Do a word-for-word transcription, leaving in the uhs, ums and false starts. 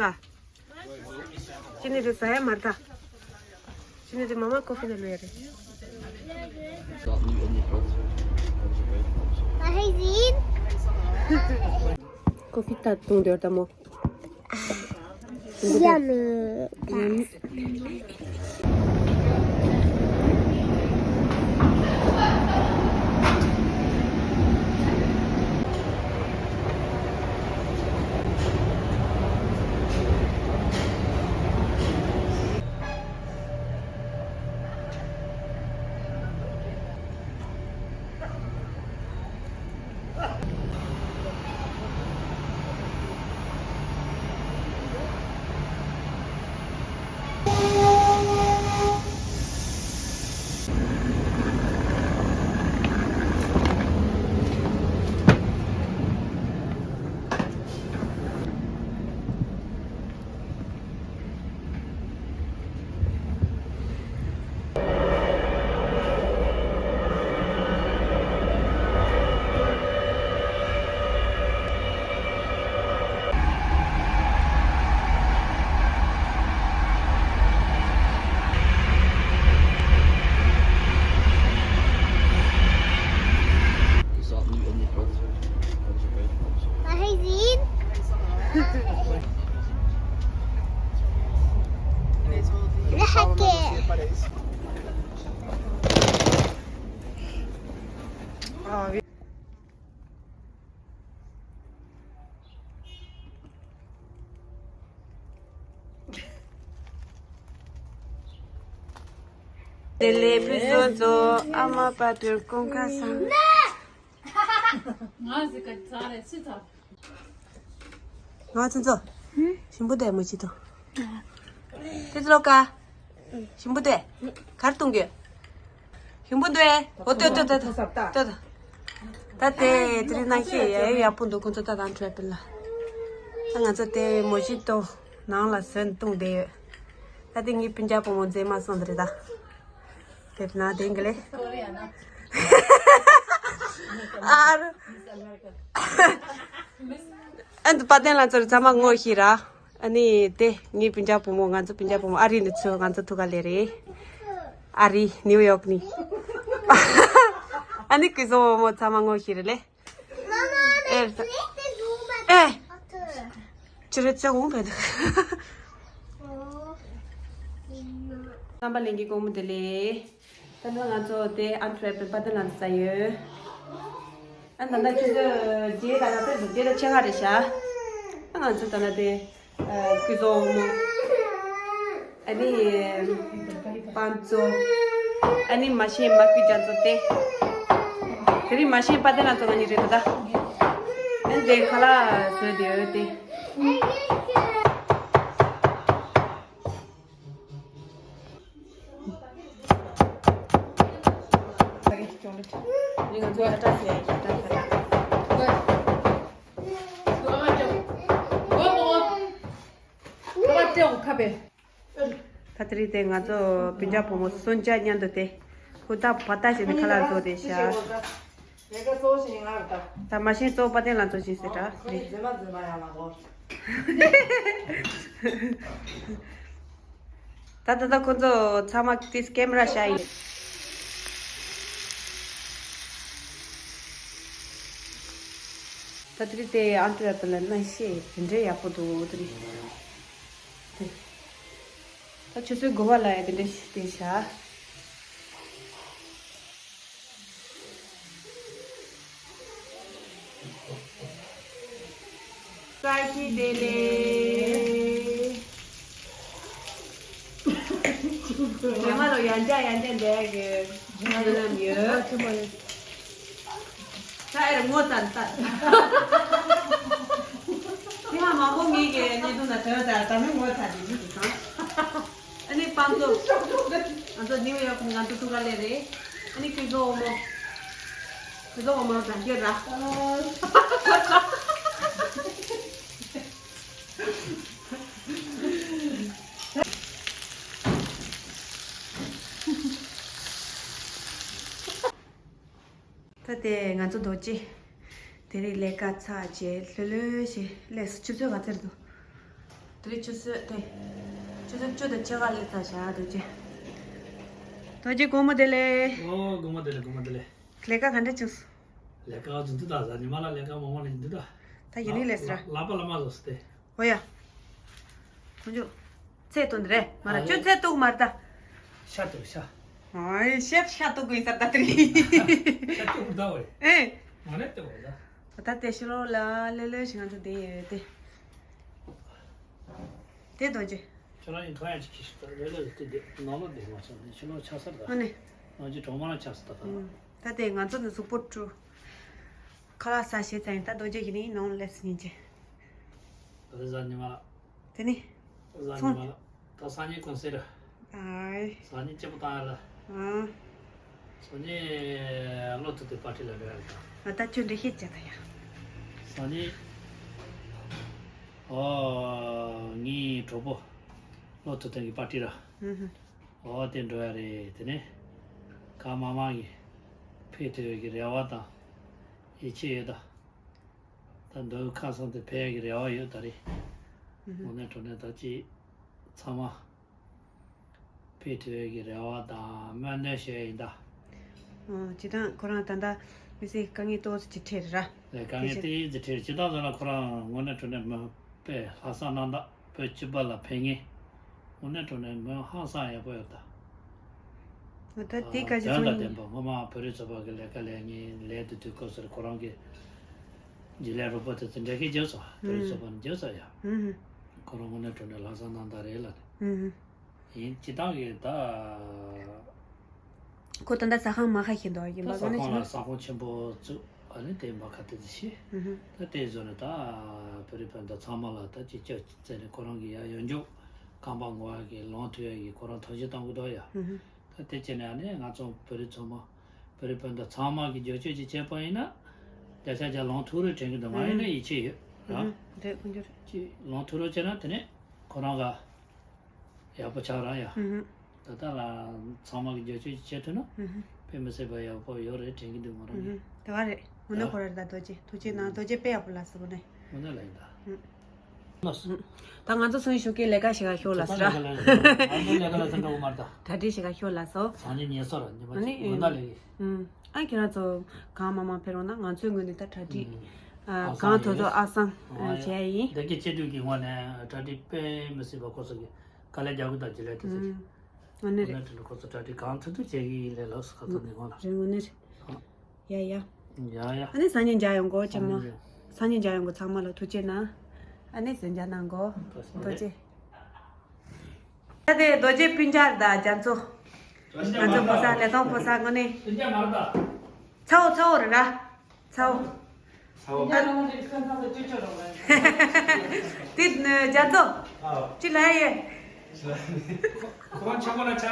ག་ཅི་ནི་རེ་ཟ་ཡ་མ་རེད་ད། ཅི་ནི་རེ་མ་མ་ཀོ་ཧྥི་ནས་ལོས་ཡ་རེད། ཀོ་ཧྥི་ད་བཏུང་འདོད་ད་མོ། ཡ་མེ། དེ་ལས་ཕུན་སུམ་ཚོགས་ཨ་མ་དཔལ་སྒྲོན་ཀུན་དགའ་བཟང་། ང་ཚོ་ཚོ། ཞིམ་པོ་དེ་མོ་ཅི་དང་། དེ་ཚོ་ལོ་ཀ་ཞིམ་པོ་དེ། གར་གཏོང་གི་ཞིམ་པོ་དེ། འོ་ལྟོས་ལྟོས་ལྟོས་ལྟོས། ད་དེ་དེ་རིང་གནང་ཤེས་ཡ་ཡག་པོ་འདུག་ཁོང་ཚོ་ད་དང་འཕྲོད་པ་ལ། ད་ང་ཚོ་དེ་མོ་ཅི་དང་ནང་ལ་ཟོན་བཏུང་བསྡད་ཡོད། ད་དེ་ངའི་སྤུན་ཀྱག་བུ་མོ་མཛེས་མ་སོང་དེ་རེད་ད། དེབ་ན་དེང་གི་ལེ། ཨ་རུ། ཨ་འདི་པ་ཏན་ལ་ཚོར་ཚང་མ་ངོ་ཤེས་ར། ཨ་ནི་དེ་ངའི་སྤུན་ཀྱག་བུ་མོ། ང་ཚོ་སྤུན་ཀྱག་བུ་མོ་ཨ་རི་ནི་ཚོ་ང་ཚོ་ཐུག་ག་ལེ་རེད། ཨ་རི་ནིའུ་ཡོག་ནི། ཨ་ནི་ཀུན་བཟང་བུ་མོ་ཚང་མ་ངོ་ཤེས་རེད་ལེ། ཨེ། ཨེ། ཅི་རེད་ཅག་འོང་བས། རྣམ་པ་ལྷན་རྒྱས་སྐུ་ཁམས་བདེ་ལེགས། ད་ནི་ང་ཚོ་དེ་ཨན་ཐུ་ཝེར་པན་པ་ཏན་ལ་འཛུལ་ཡོད། ཨ་ད་ལྟ་ཁྱོད་ཚོ་རྗེས་ད་ལྟ་དཔེ་རྗེས་ད་ཆེ་ཁ་རེད་ཤག་ཨ་ང་ཚོ་ད་ལྟ་དེ་ཀུན་བཟང་བུ་མོ། ཨ་ནི་པང་ཙོ། ཨ་ནི་མ་ཤེས་མ་ཀུན་རྒྱ་མཚོ་དེ། དེ་རིང་མ་ཤེས་པ་ཏན་ལ་ཚོ་ང་གཉིས་རེད་ད། ཨ་ནི་དེ་ཁ་ལག་བཟོས་དེ་ཡོད་དེ། ད་དེ་རིང་དེ་ང་ཚོ་སྤུན་ཀྱག་བུ་མོ་སོན་ཅག་མཉམ་དུ་དེ་ཧུར་ཐག་བ་ཐག་བྱས་ནས་ཁ་ལག་བཟོ་དེ་ཤག་ད་མ་ཤེས་གཙོ་བོ་པ་ཏན་ལ་གཙོ་ཆེ་ཟེར་དྲ་རེད། ད་ད་ད་ཁོ་ཚོ་ཚང་མ་ཏིས་ཀེམ་ར་ཤ་ཡིན། ད་དེ་རིང་དེ་ཨན་ཐུ་ཝེར་པན་ལ་གནམ་གཤིས་དེ་འདྲའི་ཡག་པོ་འདུག་དེ་རིང་། དེ། ད་ཆུ་ཚོད་དགུ་པ་ལ་ཡ་དེ་འདྲ་ཞིག་བལྟས་བྱ། བཀྲ་ཤིས་བདེ་ལེགས། རྗེས་མ་ལ་ཡང་བསྐྱར་ཡང་བསྐྱར་འདེབས་ཡག་གི་ང་ལ་ལམ་ཡོད། ད་ཨེ་རེད་ངོ་ཚ་ད། དེ་མ་མང་པོ་ངེད་ཀྱི་གནས་སྟངས་ལ་དོན་དག་ད་མི་ངོ་ཚ་དེ་མི་དེ་དང་། ཨ་ནི་པང་ཙོ། ང་ཚོ་ནིའུ་ཡོག་ནས་ང་ཚོ་ཐུག་ག་ལེ་རེད། ཨ་ནི་ཁོས་བཟོ་འོ་མོ། ཁོས་བཟོ་འོ་མོ་རང་སྐྱོན་ར། ད་དེ་ང་ཚོ་རྡོ་རྗེ། དེ་རིང་ལས་ཀ་ཚར་རྗེས་ལྷོད་ལྷོད་བྱས་སླེབས་སོང་། ཆུ་ཚོད་ག་ཚོད་རེད་འདུག་ད་ རེ་ཆུ་ཚོད་དེ། ཆུ་ཚོད་བཅུ་དང་ཕྱེད་ཀ་སླེབས་ཚར་བཞག་རྡོ་རྗེ། རྡོ་རྗེ་དགོང་མོ་བདེ་ལེགས། ཨོ་དགོང་མོ་བདེ་ལེགས། དགོང་མོ་བདེ་ལེགས། ལས་ཀ་ག་འདྲ་བྱུང་སོང་། ལས་ཀ་ཟིན་དུས་ད་ཟ་ཉི་མ་ལ་ལས་ཀ་མང་མང་ལ་ཡིན་དུས་ད། ད་ཡིན་ནི་ལས་སི་ར། ལག་པ་ལ་མ་བཟོ་སི་ཏེ། ཨོ་ཡ། ཁོང་ཚོ། ཚེ་བཏུང་དེ་རེད་མ་ར། ཨ་ཁྱོད་ཚེ་བཏུག་མ་རེད་ད། ཤ་བཏུག་ཤ། ཨོ་ཤེབ་ཤ་བཏུག་དགོས་ས་ད་དེ་རེད། ཤ་བཏུག་ད་འོ། ཨེ། མ་ནས་བཏུག་འོ་ད། ད་ལྟ་དེ་ཕྱི་ལོགས་ལ་ལེ་ལེ་ཞིག་ང་ཚོ་བསྡད་ཡོད་དེ། དེ་རྡོ་རྗེ། ཁྱོད་རང་ཡིན་ཐོག་ཡང་ཅིག་ཁྱི་ཞིག་ད་རེ་ལེ་ལ་དེ་དེ་ནང་ལོགས་བསྡད་མ་སོང་ནས་ཕྱི་ལོགས་ཆགས་ས་ད། ཨ་ནི། ནང་གི་གྲོང་མ་ལ་ཆགས་ས་ད་ད། ད་དེ་ང་ཚོ་ནི་གཟུགས་པོ་བཀྲུ། ཁ་ལག་ཟ་བྱས་ཚར་ཡིན་ད་རྡོ་རྗེ་གི་ནི་ནང་སླེབས་ཡིན་གྱི། ད་རེས་གཟའ་ཉི་མ། དེ་ནི། གཟའ་ཉི་མ་ལ། ད་སང་ཉིན་གུང་སེང་རེད། ཨའི། སང་ཉིན་སྐྱིད་པོ་བཏང་ཡ་ལ། ཨང་། སང་ཉིན་བློ་ཐུབ་དེ་པར་ཊི་ལ་འགྲོ་ཡ་རེད་ད། ཨ་ད་ཁྱོད་འདྲ་ཤེས་བྱ་ད་ཡ། སང་ཉིན། ཨོ། ངའི་གྲོགས་པོ། བློ་ཐུབ་དེ་གི་པར་ཊི་ར། ཨུ་ཧུ། ཨོ་དེ་འགྲོ་ཡ་རེད་དེ་ནི། གང་མང་མང་གི། ཕེབས་ཐུབ་ཡ་གི་རེ་བ་དང་། ཡིད་ཆེས་ཡོད་ད། ད་འདོད་ཁ་སང་དེ་ཕེབས་ཡ་གི་རེ་བ་ཡོད་ད་རེད། ཨུ་ཧུ། དངོས་གནས་དྲང་གནས་ད་ཅི། ཚང་མ། ཕེབས་ཐུབ་ཡ་གི་རེ་བ་དང་སྨོན་འདུན་ཞུ་ཡ་ཡིན་ད། ཨོ་སྤྱིར་བཏང་ཁོ་རང་ད་ལྟ་དམིགས་བསལ་དཀའ་ངལ་ཏོག་ཙམ་ཅིག་འཕྲད་རེད་ར། ལས་དཀའ་ངལ་ཏོག་ཙམ་འཕྲད་སྤྱིར་བཏང་ཟེར་ན་ཁོ་རང་དངོས་གནས་དྲང་གནས་མི་དཔེ་ལྷག་བསམ་རྣམ་དག་བོད་སྤྱི་པ་ལ་ཕན་ངེས། དངོས་གནས་དྲང་གནས་མི་ཧང་སང་ཡག་པོ་ཡོད་ད། ད་དེ་ག་ཅི་དོན་དང་ལྡན་པ་སྔོན་མ་བོད་རིགས་ཚོགས་པ་གི་ལས་ཀ་ལས་ངེས་ལས་དུ་དུས་སྐབས་སུ་ཁོ་རང་གི་རྒྱུན་ལས་རོགས་པ་དེ་ཚོ་འབྲེལ་མཁན་བརྗོད་སོང་བོད་རིགས་ཚོགས་པ་ནས་བརྗོད་སོང་ཡ། ཁོ་རང་དངོས་གནས་དྲང་གནས་ལྷག་བསམ་རྣམ་དག་རེད་ལ་ནི། ཡིན་སྤྱིར་བཏང་གི་ད། ཁོ་ད་ལྟ་ཟ་ཁང་མ་ཁ་ཞིག་འདུག་ཡིན་པ་ད་ཟ་ཁང་ལ་ཟ་ཁང་ཆེན་པོ་བཙུགས་ཨ་ནི་དེ་མ་ཁ་དེ་ཚོ་ཤི། ད་དེ་བཟོ་ནས་ད་བོད་རིགས་སྤུན་ཟླ་ཚང་མ་ལ་ད་ཅིག་སྐྱོ་བརྩེ་ནས་ཁོ་རང་གི་ཡ་ཡོང་རྒྱུ་ཁང་པ་ངོ་བ་གི་ལོང་ཐུབ་ཡ་གི་ཁོ་རང་ཐབས་ཤེས་བཏང་གི་འདུག་ཡ། ད་དེ་བྱས་ནས་ཨ་ནི་ང་ཚོ་བོད་རིགས་ཚང་མ་བོད་རིགས་སྤུན་ཟླ་ཚང་མ་གི་རྒྱབ་སྐྱོར་ཅིག་བྱས་པ་ཡིན་ན་བརྒྱ་ཆ་བརྒྱ་ལོང་ཐུབ་རེད་དྲན་གི་འདུག་ང་ཡིན་ན་ཡིད་ཆེས་ཡོད་ར། རེད་ཁོང་ཚོ་རེད། ཅིག་ལོང་ཐུབ་རོགས་བྱས་ན་དེ་ནས་ཁོ་རང་ག་ཡག་པོ་ཆགས་ར་ཡ། ད་ལྟ་ལ་ཚང་མ་གི་རྒྱབ་སྐྱོར་ཅིག་བྱས་ཐུབ་ན་དཔེ་མི་སྲིད་པ་ཡག་པོ་ཡོད་རེད་དྲན་གི་འདུག་ང་རང་གི། དེ་བ་རེད། དངོས་གནས་ཁོ་ར་རེད་ད་རྡོ་རྗེ་ཐུགས་རྗེ་གནང་རྡོ་རྗེ་དཔེ་ཡག་པོ་ལ་སོ་ནས། དངོས་གནས་ལ་ཡིན་ད། ད་ང་ཚོ་སུན་ཞུ་གི་ལས་ཀ་ཞིག་ག་ཤོག་ལ་སི་ར། ང་ཚོ་ལས་ཀ་ལ་སི་འགྲོ་གི་མ་རེད་ད། གྲ་སྒྲིག་ཞིག་ག་ཤོག་ལ་སོ། སང་ཉིན་ཉལ་ས་ར་ཉི་མ་གཅིག་ཡོད་ན་ལས་གི། ཨ་ཁྱེད་རང་ཚོ་གང་མང་མང་ཕེབས་རོགས་གནང་ང་ཚོའི་ངོས་ནས་ད་གྲ་སྒྲིག་གང་ཐུབ་ཐུབ་ཨ་སང་བྱས་ཡིན། བདེ་སྐྱིད་སྐྱིད་སྡུག་གི་ངོས་ནས་གྲ་སྒྲིག་དཔེ་མི་སྲིད་པ་ཁོ་ཚོ་གི་དཀའ་ལས་རྒྱག་གི་ད་ཇི་ལས་དེ་ཚོ་གི། དངོས་གནས་རེད། དངོས་གནས་ཁོ་ཚོ་གྲ་སྒྲིག་གང་ཐུབ་ཐུབ་བྱེད་ཀྱི་ཡིན་ལས་ལགས་སུ་ཁ་ཐུག་ནས་ངོ་ལ། རེད་དངོས་གནས་རེད། ཡ་ཡ། ཡ་ཡ། ཨ་ནི་སང་ཉིན་མཇལ་ཡོང་གོ་ཅེ་མ། སང་ཉིན་མཇལ་ཡོང་གོ་ཚང་མ་ལ་ཐུགས་རྗེ་གནང་། ཨ་ནི་གཟན་མཇལ་གནང་གོ་རྡོ་རྗེ། ད་དེ་རྡོ་རྗེ་སྤུན་ཀྱག་དང་རྒྱ་མཚོ། ང་ཚོ་ཕོ་གསར་ལས་ཐོག་ཕོ་གསར་དངོས་གནས། ཚ་བོ་ཚ་བོ་རེད་ར། ཚ་བོ། ཚ་བོ། དེ་རྒྱ་མཚོ། ཅི་ལ་ཡེ། ཁོ་རང་ཆག་པ་ལ་ཆག